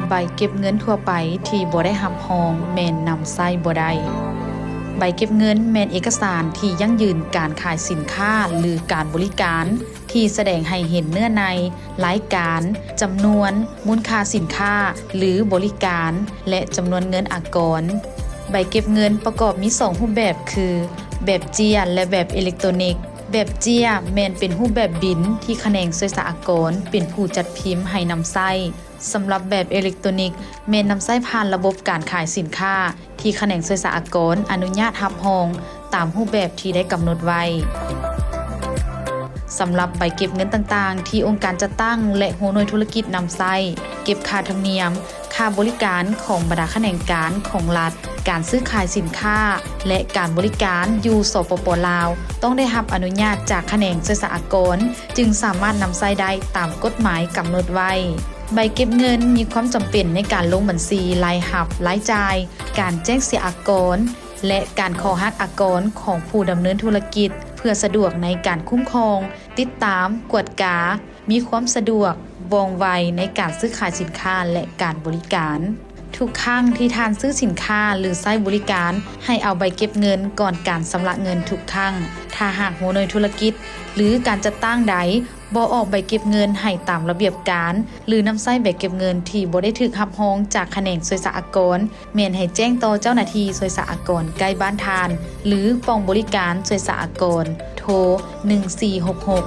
ໃບເກັບເງິນທົ່ວໄປທີ່ບໍ່ໄດ້ຮັບຮອງແມ່ນນຳໃຊ້ບໍ່ໄດ້. ໃບເກັບເງິນແມ່ນເອກະສານທີ່ຢັ້ງຢືນການຂາຍສິນຄ້າ ຫຼື ການບໍລິການ ທີ່ສະແດງໃຫ້ເຫັນເນື້ອໃນ, ລາຍການ, ຈຳນວນ, ມູນຄ່າສິນຄ້າ ຫຼື ບໍລິການ ແລະ ຈຳນວນເງິນອາກອນ. ໃບເກັບເງິນປະກອບມີສອງຮູບແບບຄື ແບບເຈ້ຍ ແລະ ແບບເອເລັກໂຕນິກ. ແບບເຈ້ຍແມ່ນເປັນຮູບແບບບິນທີ່ຂະແໜງສ່ວຍສາອາກອນເປັນຜູ້ຈັດພິມໃຫ້ນຳໃຊ້. ສຳລັບແບບເອເລັກໂຕນິກ ແມ່ນນຳໃຊ້ຜ່ານລະບົບການຂາຍສິນຄ້າ ທີ່ຂະແໜງສ່ວຍສາອາກອນອະນຸຍາດຮັບຮອງຕາມຮູບແບບທີ່ໄດ້ກຳນົດໄວ້. ສຳລັບໃບເກັບເງິນຕ່າງໆ ທີ່ອົງການຈັດຕັ້ງ ແລະ ຫົວໜ່ວຍທຸລະກິດນຳໃຊ້ ເກັບຄ່າທຳນຽມ, ຄ່າບໍລິການຂອງບັນດາຂະແໜງການຂອງລັດ, ການຊື້ຂາຍສິນຄ້າ ແລະ ການບໍລິການຢູ່ ສປປ ລາວ ຕ້ອງໄດ້ຮັບອະນຸຍາດຈາກຂະແໜງສ່ວຍສາອາກອນ ຈຶ່ງສາມາດນຳໃຊ້ໄດ້ຕາມກົດໝາຍກຳນົດໄວ້. ໃບເກັບເງິນມີຄວາມຈຳເປັນໃນການລົງບັນຊີລາຍຮັບ, ລາຍຈ່າຍ, ການແຈ້ງເສຍອາກອນ ແລະ ການຂໍຫັກອາກອນຂອງຜູ້ດຳເນີນທຸລະກິດ ເພື່ອສະດວກໃນການຄຸ້ມຄອງ, ຕິດຕາມ, ກວດກາ, ມີຄວາມສະດວກ, ວ່ອງໄວໃນການຊື້ຂາຍສິນຄ້າ ແລະ ການບໍລິການ. ທຸກຄັ້ງທີ່ທ່ານຊື້ສິນຄ້າ ຫຼື ໃຊ້ບໍລິການ, ໃຫ້ເອົາໃບເກັບເງິນກ່ອນການຊຳລະເງິນທຸກຄັ້ງ. ຖ້າຫາກຫົວໜ່ວຍທຸລະກິດ ຫຼື ການຈັດຕັ້ງໃດ ບໍ່ອອກໃບເກັບເງິນໃຫ້ຕາມລະບຽບການ ຫຼື ນຳໃຊ້ໃບເກັບເງິນທີ່ບໍ່ໄດ້ຖືກຮັບຮອງຈາກຂະແໜງສ່ວຍສາອາກອນ, ແມ່ນໃຫ້ແຈ້ງຕໍ່ເຈົ້າໜ້າທີ່ສ່ວຍສາອາກອນໃກ້ບ້ານທ່ານ ຫຼື ກອງບໍລິການສ່ວຍສາອາກອນ, ໂທ ໜຶ່ງສີ່ຫົກຫົກ.